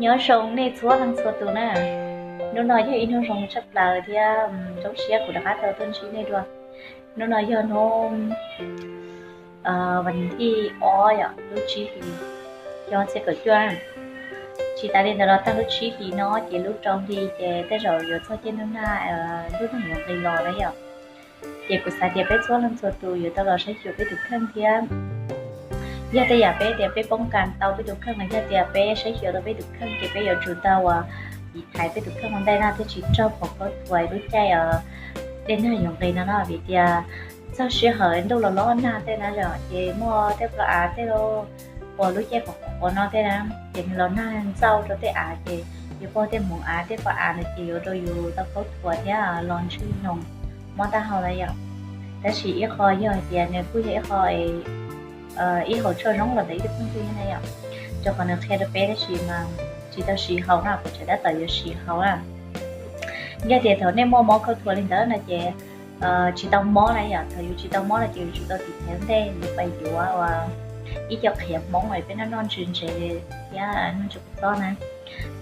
Nyob zoo nej txhua leej txhua tus na. Hnub no yog ib hnub zoo tshaj plaws thiab zoo siab kuv rov qab tau tuaj ntsib nej dua. Hnub no yog hnub vas thib ob yom, lub tsib hlis xyoo ob txhiab kaum cuaj. Tsis tas li ntawd los tag lub tsib hlis no ces lub rau hli ces tej zaum yuav txog caij ntuj nag, ntuj nag yuav nqis los na yom. Ces kuv xav tias peb txhua leej txhua tus yuav tau los saib xyuas peb tus kheej thiab. Yog tej yam peb tias peb poob kas tau peb tus kheej los yog tias peb saib xyuas tau peb tus kheej ces peb yuav tsum tau ua tiv thaiv peb tus kheej ua ntej na thiaj tsis raug pom khaub thuas lub caij dej nag yuav nqis no no vim tias txog sij hawm ntuj los los nag tej na yom ces muaj tej plab av tej los lub caij qhuav qhuav no tej na ces nws los nag ntxauj rau tej av ces yus pog tej hmoov av tej plab av no ces yuav rau yus tau khaub thuas thiab los ntswj noog mob taub hau na yom. Tab sis ib qho yog hais tias nws kuj yog ib qho ib hauv tshuaj zoo los ntawm ib tug phooj ywg na yom, rau qhov nws qhia rau peb tab sis mas tsis tau siv haus na, kuv tseem tab tom yuav siv haus na. Yog tias thaum nej muaj mob khaub thuas li ntawd no ces tsis tau mob na yom, thaum yus tsis tau mob no ces yus tsum tau tiv thaiv ntej yus pais yuav ua ib co qhiav hmoob uas peb noj noj ntsws ntses thiab noj ntsws kua txob na.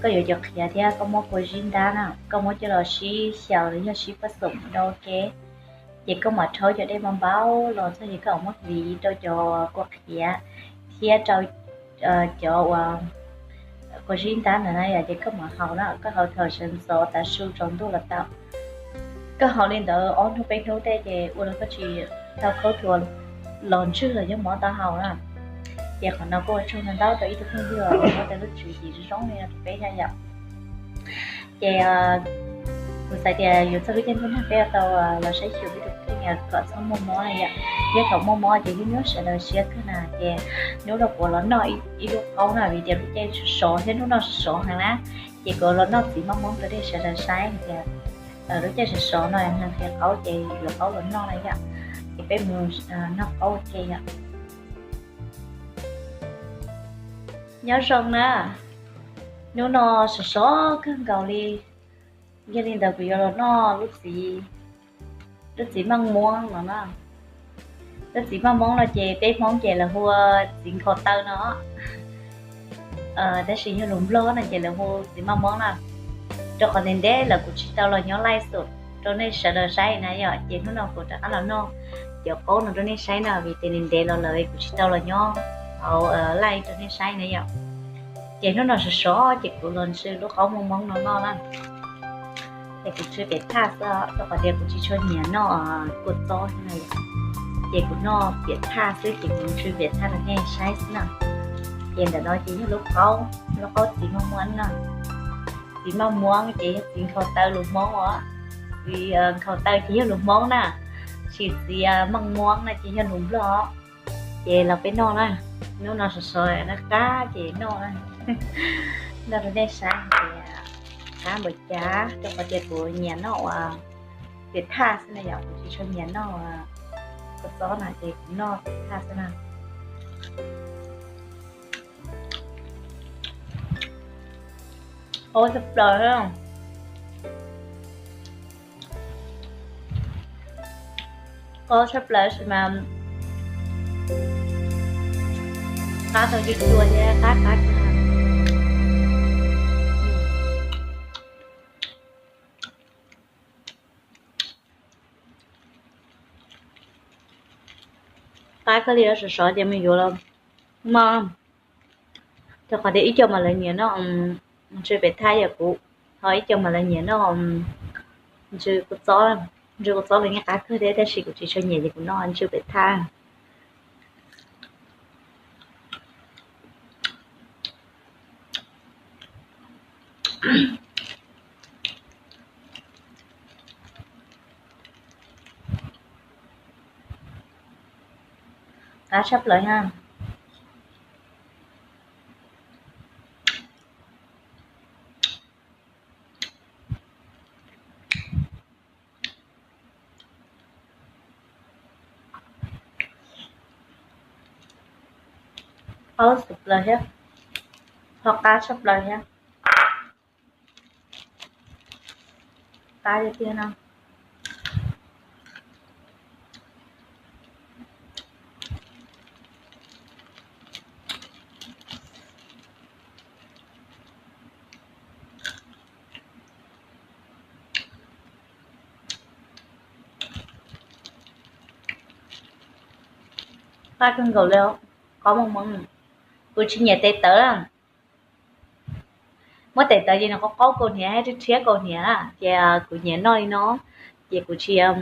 Koj yuav cov qhiav thiab koj muab kua zib ntab na, koj muab coj los sib xyaw los yog sib paj xoom rau ua ke, ces koj mam rhaub cov dej npau npau los txog ces koj mam muab hliv rau cov kua qhiav thiab rau cov uas kua zib ntab ntawd na yom, ces koj mam haus na, koj haus thaum sawv ntxov tav su tsaus ntuj los tau. Koj haus li ntawd ob hnub peb hnub tej ces ua rau koj tsis tau khaub thuas los ntswj los yog mob taub hau na. Ces qhov no kuj ua tsaug ntau ntau rau ib tug phooj ywg uas muab tej lub tswv yim zoo zoo li no rau peb thiab yom. Ces kuv xav tias yuav txog lub caij ntuj nag peb yuav tau los saib xyuas peb tus kheej kom txhob muaj mob na yom. Yog thaum muaj mob ces yeej nyuaj sawv daws siab kawg na. Ces hnub no kuv los noj ib lub qaub na vim tias lub caij sov sov thiab hnub no sov sov heev na, ces kuv los noj txiv maj hmoob rau nej sawv daws saib hais tias lub caij sov sov no nqhis qaub ces yuav qaub los noj na yom. Ces peb mus noj qaub ua ke yom. Nyob zoo na, hnub no sov sov kawg nkaus li, yog li ntawd kuv yuav los noj lub txiv, lub txiv maj hmoob no na. Lub txiv maj hmoob no ces peb Hmoob ces lawv hu ua txiv nkhaus taw no, tab sis yog lus Nplog no ces lawv hu txiv maj hmoob na. Rau qhov ntev ntev lawm kuv tsis tau los nyob live show rau nej sawv daws saib na yom, ces hnub no kuv rov qab los noj cov qaub no rau nej saib na vim tias ntev ntev los lawm kuv tsis tau los nyob hauv live rau nej saib na yom. Ces hnub no sov sov ces kuv los ntsw lub qaub maj hmoob no noj na. Ces kuv ntsw piam thaj xwb rau qhov tias kuv tsis tshua nyiam noj kua txob na yom. Ces kuv noj piam thaj xwb ces kuv ntsw piam thaj rau nej saib xwb na. Ces ntawm no ces yog lub qaub, lub qaub txiv maj hmoob na. Txiv maj hmoob ces yog txiv nkhaus taw lus Hmoob os. Txiv nkhaus taw ces yog lus Hmoob na, tsis txiv maj hmoob no ces yog lus Nplog. Ces los peb noj na, hnub no sov sov na qab ces noj na, noj rau nej saib hais tias qab npaum cas rau qhov tias kuv nyiam noj ua piam thaj xwb na yom, kuv tsis tshua nyiam noj kua txob na ces kuv noj piam thaj xwb na. Qaub tshaj plaws, qaub tshaj plaws mas qab tau cua cua thiab qab qab kawg. Qab kawg li, sov sov ces mus yuav los maj, rau qhov tias ib co mas lawv nyiam noj ntsw piam thaj yom kuv, ho ib co mas lawv nyiam noj ntsw kua txob, ntsw kua txob los yeej qab kawg thiab tab sis kuv tsis tshua nyiam ces kuv noj ntsw piam thaj. Qab tshaj plaws na. Qaub tshaj plaws thiab, ho qab tshaj plaws thiab. Qab tiag tiag no. Qab kawg nkaus li, qab mob mob. Kuv tsis nyiam tes tawv na. Muab tes tawv ces nws qaub qaub kaus hniav thiab rhiab kaus hniav na, ces kuv nyiam noj li no, ces kuv tsis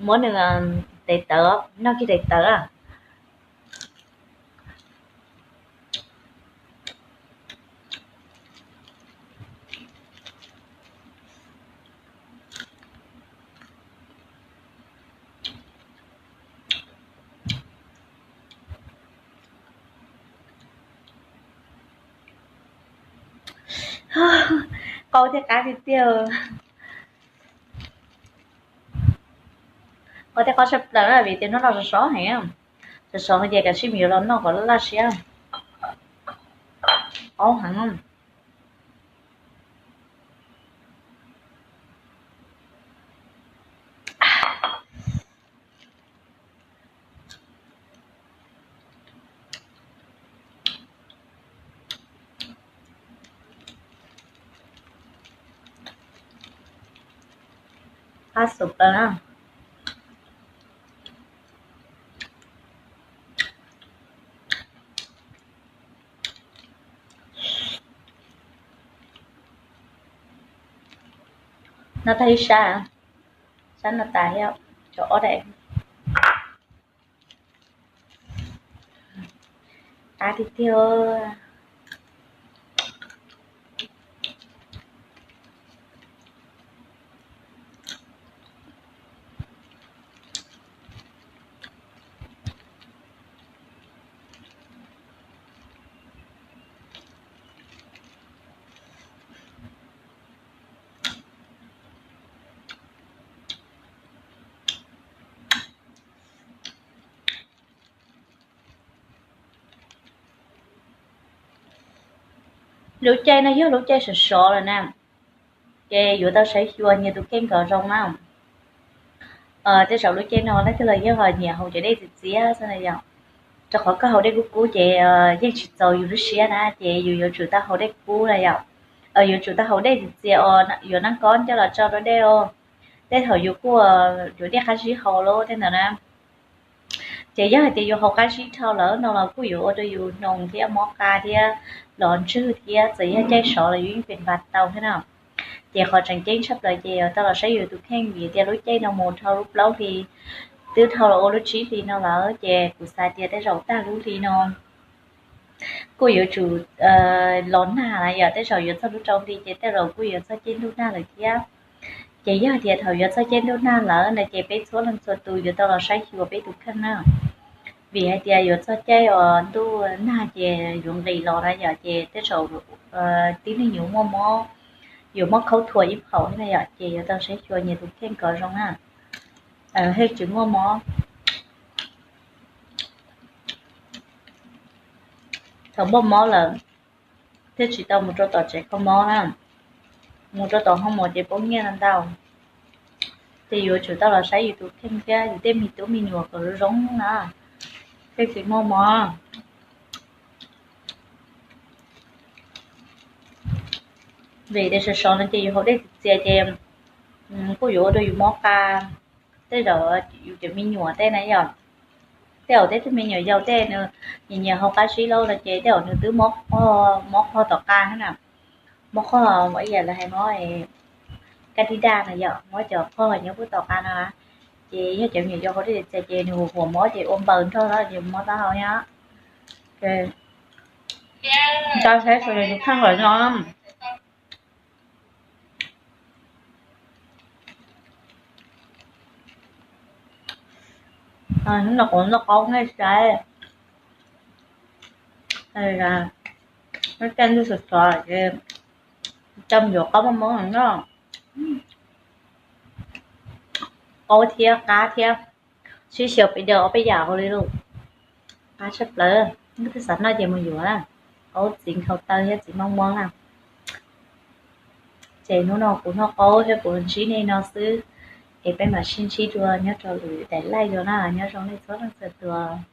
muab nws tes tawv, noj kiag tes tawv na. Qaub thiab qab tiag tiag. Qaub thiab qab tshaj plaws vim tias hnub no sov sov heev, sov sov ces kav tsij mus yuav los noj kom laj laj siab. Qaub heev. Qab xum plaws na. Noj tag ib sab, sab no tas thiab, tshuav ob daim. Qab tiag tiag. Lub caij no yog lub caij sov sov lawm na, ces yuav tau saib xyuas nyias tus kheej kom zoo na. Tej zaum lub caij no leej twg los yeej ho nyiam haus cov dej txias txias xwb na yom. Rau qhov koj haus dej kub kub ces yeej tsis txaus yus lub siab na, ces yus yuav tsum tau haus dej kub na yom. Yuav tsum tau haus dej txias txias uas yuav nab kob coj los tso rau dej os. Tej thaum yus kuj yuav dej qab zib haus los tej ntawd na. Ces yog hais tias yuav haus qab zib dhau lawm no los kuj yuav ua rau yus hnoos thiab mob qa thiab los ntswg thiab txawm yog caij sov los yus yeej pes npas tau thiab na. Ces qhov tseem ceeb tshaj plaws ces yuav tau los saib yus tus kheej vim tias lub caij no mus dhau lub plaub hli, twb dhau los ua lub tsib hli no lawm ces kuv xav tias tej zaum tag lub hli no kuj yuav tsum los nag na yom, tej zaum yuav txog lub rau hli ces tej zaum kuj yuav txog caij ntuj nag lawm thiab. Ces yog tias thaum yuav txog caij ntuj nag lawm no ces peb txhua leej txhua tus yuav tau los saib xyuas peb tus kheej na. Vim hais tias yuav txog caij uas ntuj nag ces yuav nqis los na yom, ces tej zaum tib neeg yuav muaj mob, yuav mob khaub thuas ib phaum na yom, ces yuav tau saib xyuas nyias tus kheej kom zoo na. Thiaj tsis muaj mob. Thaum muaj mob lawm thiaj tsis tau mus rau tom tsev kho mob na, mus rau tom hoo mos ces poob nyiaj ntau. Ces yuav tsum tau los saib yus tus kheej thiab yus tej me tub me nyuam kom zoo zoo na, thiaj tsis muaj mob. Vim tias sov sov no ces yus haus dej txias txias ces kuj yuav ua rau yus mob qa. Tej zaum yus cov me nyuam tej na yom, tej zaum tej tug me nyuam yaus tej nws nyiam nyiam haus qab zib lauj no ces tej zaum nws twb mob qog, mob qog tom qa thiab na. Mob qog ib yam li hais mob kab dib daj na yom, mob cov qog nyob puag tom qa no na. Ces yog cov me nyuam yaus haus dej txias ces nws huam huam mob ces ua npaws nrog lawm ces mob taub hau nyob. Nco saib sawv daws tus kheej lawm no. Hnub no kuv noj qaub nej saib, lub caij ntuj sov sov ces tau yuav qaub mob mob no. Qaub thiab qab thiab, sib xyaw pes daws ob peb yam hauv li lauj. Qab tshaj plaws, leej twg xav noj ces mus yuav na. Qaub txiv nkhaus taw thiab txiv mob mob na. Ces hnub no kuv noj qaub thiab kuv ntsib nej no xwb, es peb mam sib ntsib dua nyob rau lwm daim live dua na, nyob zoo nej txhua leej txhua tus.